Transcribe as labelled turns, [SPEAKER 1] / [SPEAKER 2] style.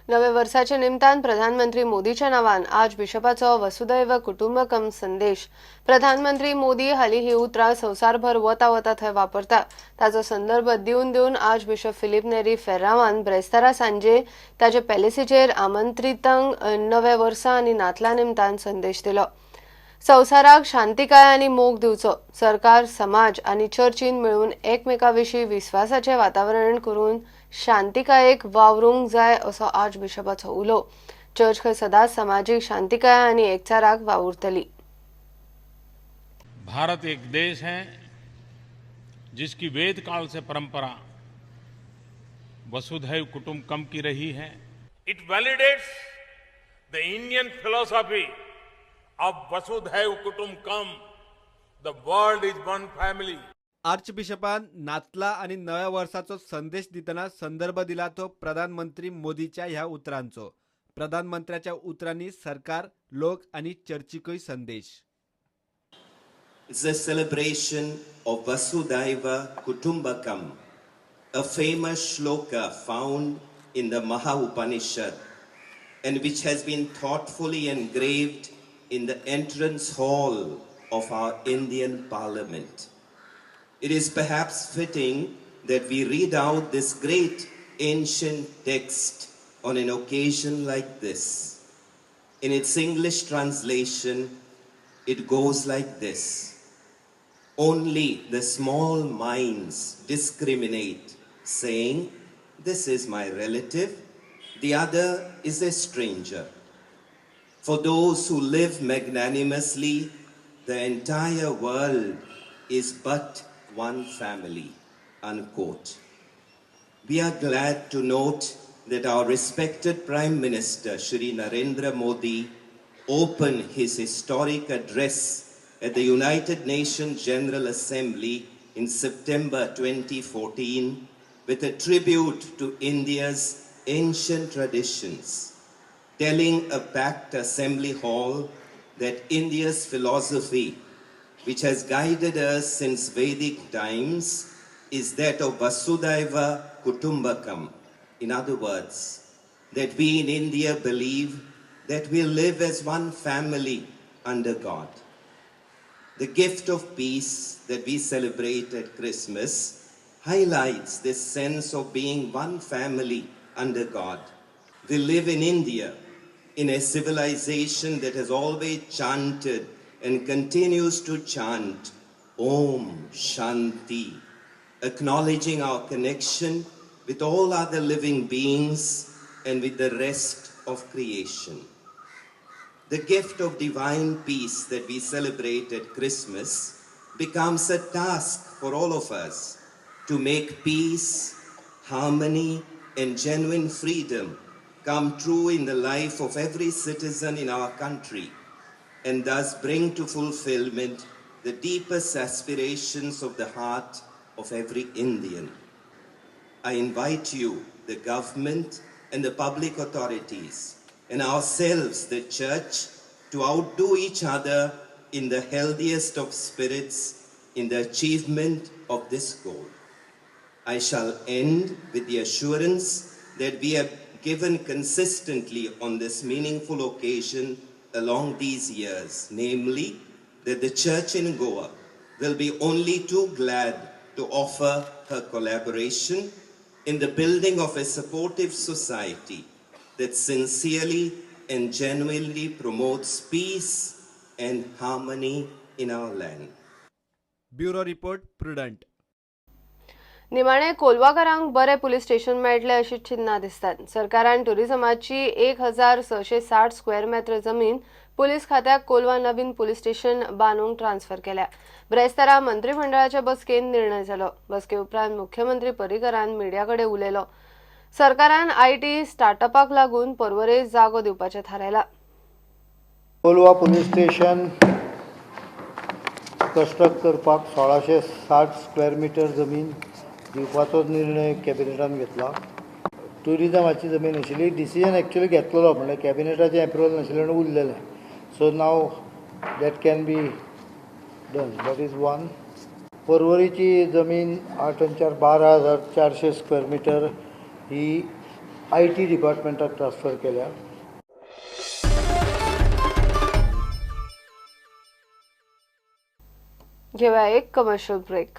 [SPEAKER 1] नव्या वर्साच्या निमतान प्रधानमंत्री मोदीच्या नांवान आर्च बिशपाचो वसुदैव कुटुंबकम संदेश. प्रधानमंत्री मोदी हालीं ही उतरां संवसारभर वता वता थंय वापरता. ताचो संदर्भ दिवन दिवन आर्च बिशप फिलीप नेरी फेर्रावान ब्रेस्तारा सांजे ताच्या पॅलेसीचेर आमंत्रितांक नव्या वर्सा आनी नातला निमतान संदेश दिलो. संवसाराक शांतिकाय आनी मोग दिवचो. सरकार, समाज आनी चर्चीन मेळून एकमेका विशीं विस्वासाचें वातावरण करून शांतिकायेक वावरूंक जाय, असो आर्च बिशपाचो उलो. चर्च खंय सदांच समाजीक शांतिकाय आनी एकचाराक वावुरतली.
[SPEAKER 2] भारत एक देश है जिसकी वेद काल से परंपरा वसुधैव कुटुंबकम की रही है.
[SPEAKER 3] It validates the Indian philosophy of Vasudhaiva Kutumbakam. The world is one family.
[SPEAKER 4] Arch बिशपान नातला आनी नव्या वर्साचो संदेश दितना संदर्भ दिला तो प्रधानमंत्री मोदीच्या ह्या उतरांचो. प्रधानमंत्र्याच्या उतरांनी सरकार, लोक आनी चर्चिकूय संदेश.
[SPEAKER 5] It's a celebration of Vasudhaiva Kutumbakam, a famous shloka found in the Maha Upanishad and which has been thoughtfully engraved in the entrance hall of our Indian Parliament. It is perhaps fitting that we read out this great ancient text on an occasion like this. In its English translation, it goes like this: "Only the small minds discriminate, saying, 'This is my relative, the other is a stranger.' For those who live magnanimously, the entire world is but one family." Unquote. We are glad to note that our respected Prime Minister, Shri Narendra Modi, opened his historic address at the United Nations General Assembly in September 2014 with a tribute to India's ancient traditions, telling a packed assembly hall that India's philosophy, which has guided us since Vedic times, is that of Vasudhaiva Kutumbakam. In other words, that we in India believe that we live as one family under God. The gift of peace that we celebrate at Christmas highlights this sense of being one family under God. We live in India, in a civilization that has always chanted and continues to chant Om Shanti, acknowledging our connection with all other living beings and with the rest of creation. The gift of divine peace that we celebrate at Christmas becomes a task for all of us to make peace, harmony, and genuine freedom come true in the life of every citizen in our country and thus bring to fulfillment the deepest aspirations of the heart of every Indian. I invite you, the government and the public authorities, and ourselves, the church, to outdo each other in the healthiest of spirits in the achievement of this goal. I shall end with the assurance that we have given consistently on this meaningful occasion along these years, namely, that the church in Goa will be only too glad to offer her collaboration in the building of a supportive society that sincerely and genuinely promotes peace and harmony in our land.
[SPEAKER 4] Bureau report, prudent.
[SPEAKER 1] निमाणे कोलवाकारांक बरें police station मेळटलें अशी चिन्हां दिसतात. सरकारान टुरिझमाची 1660 square मेत्र जमीन police खात्याक कोलवा नवीन police station बांदूंक transfer केल्या. ब्रेस्तारा मंत्रिमंडळाच्या बसकेन निर्णय जालो. बसके उपरांत मुख्यमंत्री पर्रीकरान मिडिया कडेन उलयलो. सरकारान IT स्टार्टअपाक लागून पर्वरे जागो दिवपाचें थारायलां.
[SPEAKER 6] कोलवा पुलीस स्टेशन कंस्ट्रक्ट करपाक 1660 स्क्वेअर मिटर जमीन दिवपाचो निर्णय कॅबिनेटान घेतला. ट्युरिजमाची जमीन आशिल्ली. डिसिजन एक्चुअली घेतलेलो, म्हणल्यार कॅबिनेटाचें एप्रुवल नाशिल्लें म्हणून उरलेलें. So now that can be done, that is one. पर्वरीची जमीन 8 आनी 4 12,400 स्क्वेअर मिटर ही IT डिपार्टमेंटाक ट्रान्सफर केल्या.
[SPEAKER 1] घेऊया एक कमर्शियल ब्रेक.